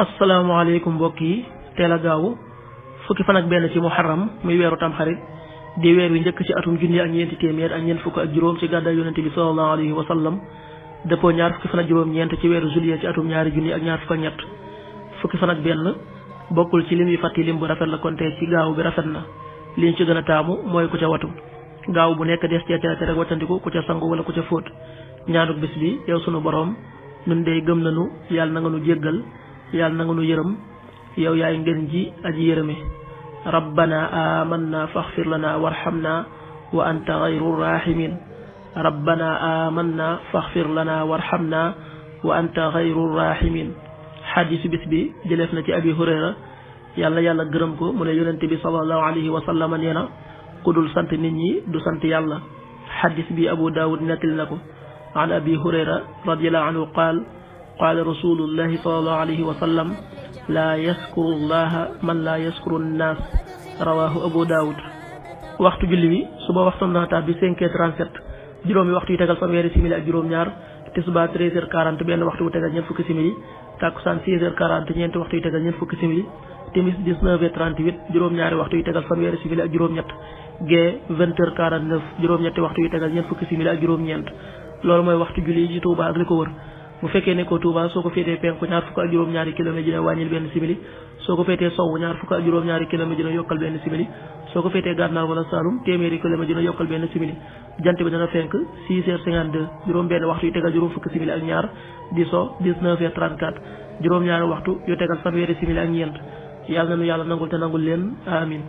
asalaamaaleykum mbokk yi teel a gaawu fukki fan ak benn ci muharram muy weeru tamxarit di weer wi njëkk ci atum junni ak ñeenti téeméer ak ñeent fukk ak juróom ci gàddaay yonente bi sallallahu alayhi wa sallam dëppoo ñaar fukki fan ak juróom-ñeent ci weeru juillet ci atum ñaari junni ak ñaar fukk ak ñett fukki fan ak benn bokkul ci lim yi fàtti lim bu rafet la konte ci gaaw bi rafet na liñ ci gën a taamu mooy ku ca watu gaaw bu nekk des cee tere rek wattandiku ku ca sangu wala ku ca fóot ñaanuk bis bi yow sunu borom nun dey gëm nanu yàlla na nga nu jéggal yàlla na nga nu yërëm yow yaay ngeen ji aji yërëme rabbana amanna faghfir lana warhamna wa anta ghayru rahimin rabbana amanna faghfir lana warhamna wa anta ghayru rahimin xadiisu bis bi jëleef na ci abi hurayra yàlla gërëm ko mu ne yonente bi sallallahu alayhi wa sallam nee na ku dul sant nit ñi du sant yàlla xadiis bi abu daawud nettali na ko an abi hurayra radiyallahu anhu qaala rasulullahi sallallahu alayhi wa sallam laa yaskuru llaha man laa yaskuru nnaas rawahu abu daawud waxtu julli bi suba waxtu naataat bi 5h37 juróomi waxtu yu tegal fanweeri simili ak juróom-ñaar tisbaar 13h40 benn waxtu bu tegal ñeent fukki simili takkusaan 16h40 ñeenti waxtu yu tegal ñeent fukki simili timis 19h38 juróom-ñaari waxtu yu tegal fanweeri simili ak juróom-ñett gee 20h49 juróom-ñetti waxtu yu tegal ñeent fukki simili ak juróom-ñeent loolu mooy waxtu julli ci Touba ak li ko wër bu fekkee ne ko Touba soo ko féetee penku ñaar fukk ak juróom-ñaari kilomètre dina wàññil benn simili soo ko féetee sowwu ñaar fukk ak juróom-ñaari kilomètre dina yokkal benn simili soo ko féetee gànnaar wala Saalum téeméeri kilomètre dina yokkal benn simili jant bi dana fenk 6h52 juróom benn waxtu yu tegal juróom fukki simili ak ñaar di so 19h34 juróom-ñaari waxtu yu tegal fanweeri simili ak ñeent yàlla na nu yàlla nangul te nangul leen amin